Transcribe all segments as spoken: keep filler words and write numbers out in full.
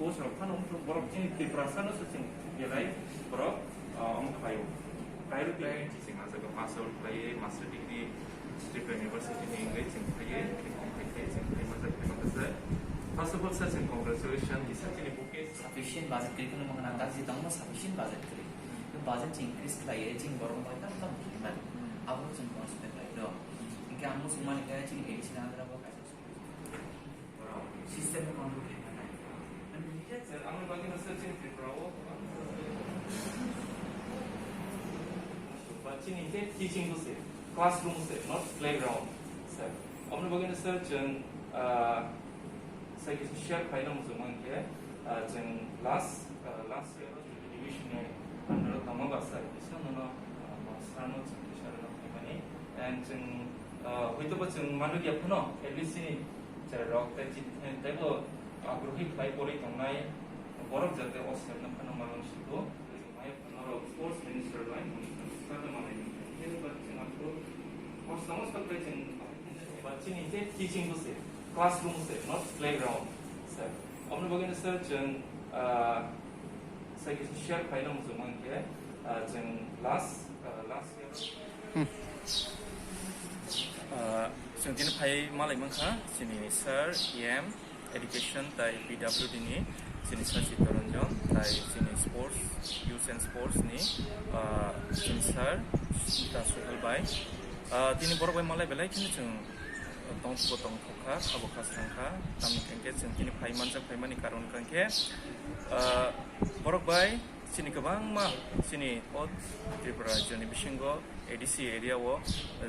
Post rok phano wngkha borok chini Tiprasa no se chwng belai borok, ah, omo khlaio. Priority. Chwng master degree Tripura University ni wngwi chwng khlaiwi, khe kom khai khe chwng khlai manjak, khlai manjak. First of all, sir, chwng congratulations, kisa chini bouquet. Sufficient budget kwrwi kheno mangna, dak je tongma sufficient budget kwrwi. Budget chwng increase khlaiwi, chwng borok bai tam tam khlaiman. Abo chwng consider khlai do. Hwnkhe ang muchung mani khe chini A D C ni under o kaisa System ni control khaina nai. Sir, ang bagwi no sir chini Tripura o. But chini je teaching bo se, classroom se, not playground, sir. Amni bagwi no sir chwng, ah, sai kisa share khaina muchung mangkhe, ah, chwng last, ah, last year o division ni under o tongma ba sir, kisa nono, ah, sir no chwng kisa rwna khaimani. And chwng, ah, hoito bo chwng manwi ya phano, at least chini Cherairok tei chini thaino teibo agrohi khlai porwi tongnai borok jate o selno phano malong sigo. Norok sports minister bai mungsa manai, but chwng aphuru o samosta khlai chwng but chini je teaching bo se, classroom se, not playground, sir. Omni bagwi no sir chwng, ah, sai kisa share khlaina muchung mangkhe, ah, chwng last, ah, last year. Ah, chwng tini phai malai mankha chini sir, E M, education tai P W D ni chini sir Chittaranjan tai chini sports, youth and sports ni, ah, chini sir Sita Sohel bai. Ah, tini borok bai malai belai kheno chwng tongthok tongthok kha, khabo kha, swrang kha, tamni hwnkhe chwng tini phai manjak phaimani karon hwnkhe, ah, borok bai chini kwbangma chini o Tripura rajyoni bisingo A D C area o,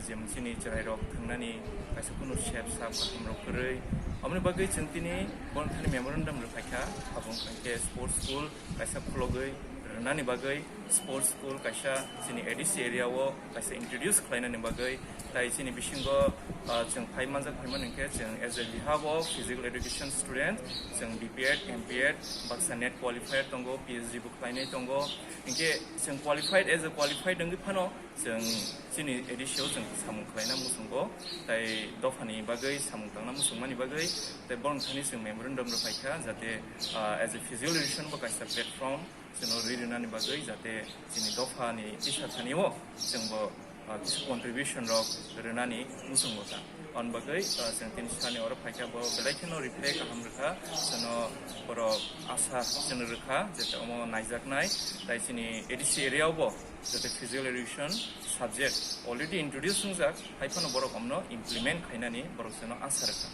je chini chwrairok thangnani kaisa kunu sep sap kaham rok kwrwi. Aboni bagwi chwng tini borok thani memorandum rwphai kha, abo wngkha khe sports school kaisa khulogwi rwnani bagwi, sports school kaisa chini A D C area o kaisa introduce khlainani bagwi, tai chini bisingo, ah, chwng phai manjak phaimani hwnkhe chwng as a behalf of physical education student, chwng B P Ed, M P Ed, baksa NET qualified tongo, P H D bo khlainai tongo. Hinkhe chwng qualified, as a qualified wngwi phano chwng chini A D C o chwng samung khlaina muchungo, tai dophani bagwi samung tangna muchungmani bagwi, tai borok thani chwng memorandum rwphai kha, jate, ah, as a physical education bo kaisa platform, chwngno ri rwnani bagwi, jate chini dophani tisa thani o chwngbo, ah, kisa contribution rok rwnani muchungo ta. On bagwi, ah, chwng tini sani oro phaikha bo belai kheno reply kaham rwkha, chwngno borok asa chwngno rwkha, jate omo naijaknai, tai chini A D C area o bo jate physical education subject already introduce wngjak, hai phano borok omno implement khainani borok chwngno asa rwkha.